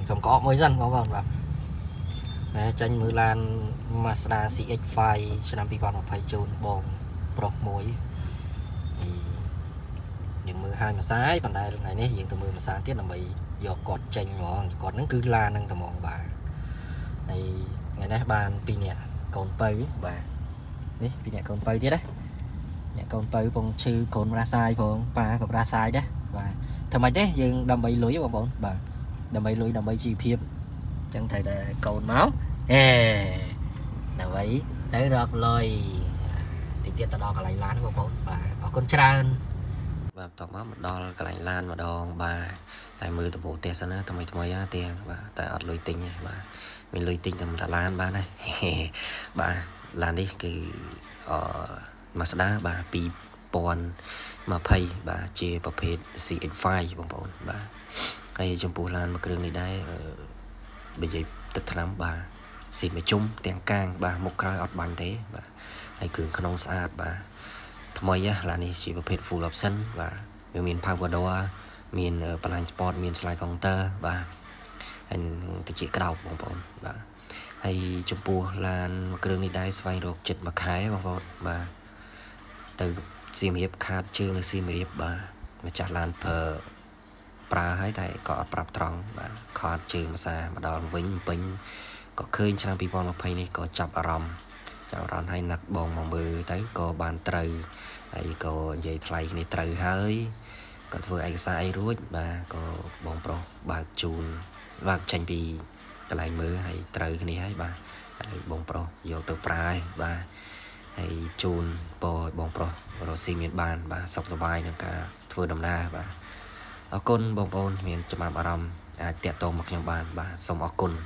សុំក្អកមួយសិនបងប្អូនបាទណែចាញ់មើលឡាន Mazda CX-5 ឆ្នាំ2020ជូនបងប្រុសមួយហើយយើងមើលហើយមួយសាយប៉ុន្តែថ្ងៃនេះយើងទៅមើលមួយសាទៀតដើម្បីយកគាត់ចេញហ្មងគាត់ហ្នឹងគឺឡានហ្នឹងតែហ្មងបាទហើយថ្ងៃនេះបាន2នាក់កូនពៅបាទនេះ2នាក់កូនពៅទៀតណាអ្នកកូនពៅពងឈឺកូនផ្ដាសាយផងប៉ាក៏ផ្ដាសាយដែរបាទធ្វើម៉េចទេយើងដើម្បីលុយបងប្អូនបាទដើម្បីលុយដើម្បីជីវភាពអញ្ចឹងត្រូវតែកូនមកអេដើម្បីទៅរកលុយតិចទៀតទៅដល់កន្លែងឡានបងប្អូនបាទអរគុណច្រើន បាទបន្ទាប់មកមកដល់កន្លែងឡានម្ដងបាទតែមើលដំបូងផ្ទះសិនណាថ្មីថ្មីណាទៀងបាទតែអត់លុយទិញទេបាទមានលុយទិញតែមិនតាឡានបានណា បាទឡាននេះគឺអឺ Mazda បាទ2020បាទជាប្រភេទ CX-5 បងប្អូនបាទហើយចំពោះឡានមួយគ្រឿងនេះដែរអឺបើនិយាយទឹកថ្នាំបាទស៊ីមួយជុំទាំងកាងបាទមុខក្រោយអត់បាញ់ទេបាទហើយគ្រឿងក្នុងស្អាតបាទ ថ្មីណាឡាននេះជាប្រភេទ full option បាទវាមាន power door មាន blind spot មាន slide counter បាទហើយនឹងតិចក្រោបបងប្អូនបាទហើយចំពោះឡានមួយគ្រឿងនេះដែរស្វែងរកចិត្តមួយខែបងប្អូនបាទទៅសៀមរាបខាតជើងនៅសៀមរាបបាទម្ចាស់ឡានប្រើប្រើហើយតែក៏អត់ប្រាប់ត្រង់បាទខាតជើងភាសាមកដល់វិញពេញក៏ឃើញឆ្នាំ2020នេះក៏ចាប់អារម្មណ៍ចាប់អារម្មណ៍ហើយណាត់បងមកមើលទៅក៏បានត្រូវហើយក៏និយាយថ្លៃគ្នាត្រូវហើយក៏ធ្វើឯកសារអីរួចបាទក៏បងប្រុសបើកជូនបើកចេញពីកន្លែងមើលហើយត្រូវគ្នាហើយបាទហើយបងប្រុសយកទៅប្រើហើយបាទហើយជូនពរឲ្យបងប្រុសរកស៊ីមានបាន បាទសុខសប្បាយក្នុងការធ្វើដំណើរបាទអរគុណបងប្អូនមានចំណាប់អារម្មណ៍អាចតាក់ទងមកខ្ញុំបានបាទសូមអរគុណ។